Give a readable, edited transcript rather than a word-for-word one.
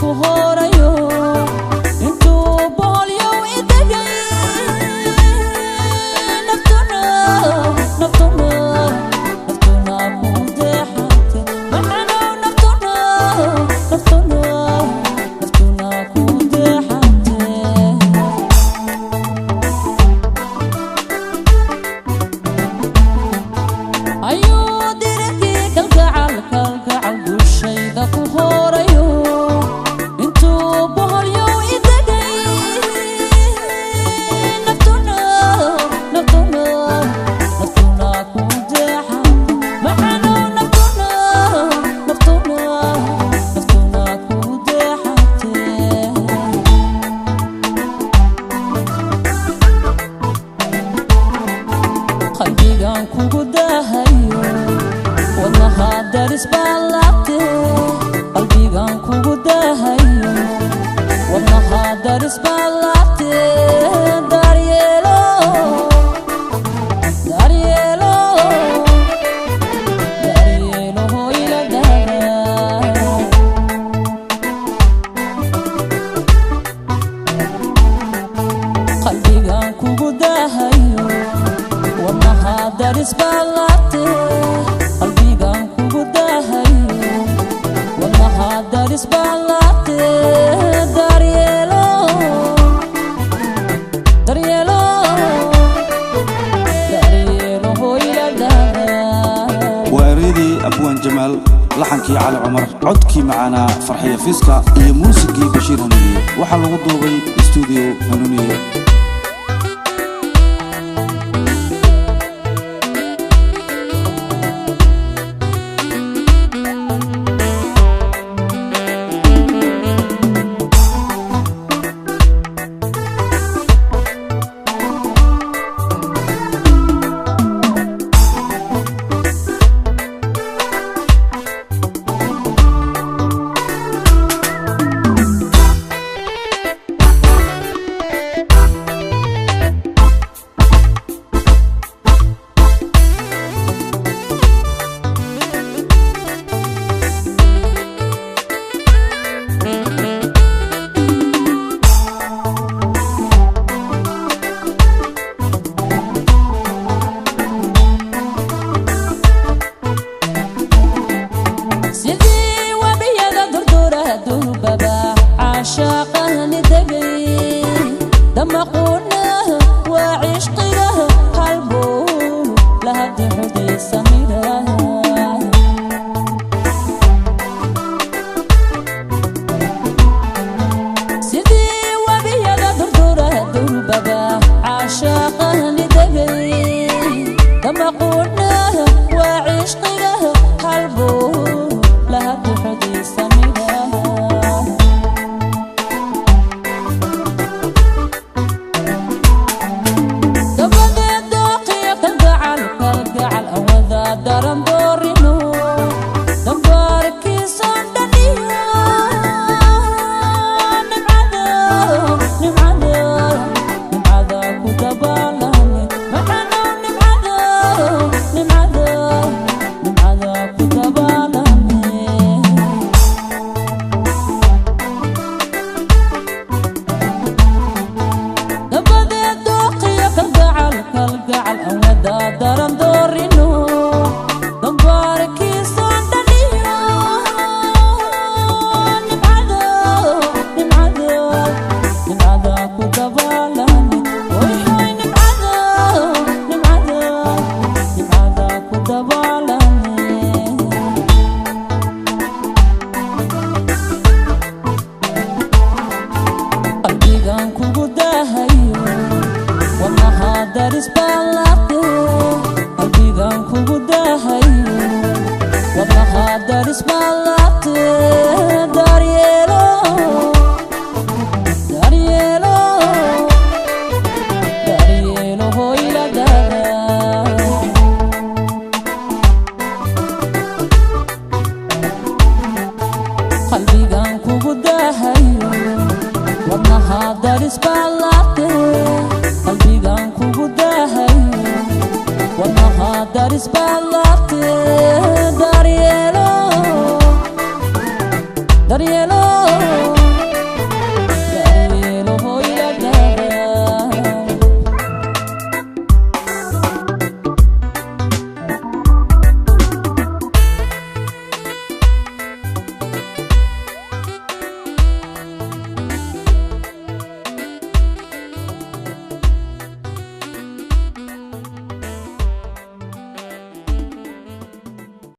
ku horayo intuu boholyow idegay naftuna naftuna naftuna ku deexate maxanow naftuna naftuna naftuna ku deexate. Ayuu dirigii kalgacal kalgacal dushayda ku horayo intuu boholyow idegay naftuna naftuna naftuna ku deexate maxanow naftuna naftuna naftuna ku deexate. Qalbigan kugu daahayo wadnaha daris baa laabtee qalbigan kugu daahayo wadnaha daris baa laabtee daryeelo daryeelo daryeelo hooyla daadaa. Qalbigan kugu daahayo wadnaha daris baa laabtee qalbigan kugu daahayo wadnaha daris baa laabtee daryeelo daryeelo daryeelo hooyla daadaa. Waa ereyadii Abwaan Jamaal, laxankii Cali Cumar, codkii macaanaa Farxiya Fiska iyo muusigii Bashiir Hanuuniye. Waxaa lagu duubay stuudiyo Hanuuniye. Sidii wabiyada durdura durbaba caashaaqahani degay damaquuna waa cishqiga halbuu lahada xudaysa midhaha. Sidii wabiyada durdura durbaba caashaaqahani degay damaquuna waa cishqiga halbuu lahada xudaysa midhaha. Dabadeed dooqiyo kalgacal kalgacal awada daran doorino dambaarkiisoon dhaniyo nimcada nimcada nimcada ku dabaalane maxanow nimcada nimcada nimcada ku dabaalane. Dabadeed dooqiyo kalgacal kalgacal awada daran doorino dambaarkiisoon dhaniyo nimcada nimcada nimcada ku dabaalane hoy hoy nimcada nimcada nimcada ku dabaalane. Qalbigan kugu daahayo wadnaha daris baa laabtee qalbigan kugu daahayo wadnaha daris baa laabtee daryeelo daryeelo daryeelo hooyla daadaa. Qalbigan kugu daahayo wadnaha daris baa laabtee qalbigan kugu daahayo wadnaha daris baa laabtee daryeelo. Daryeelo.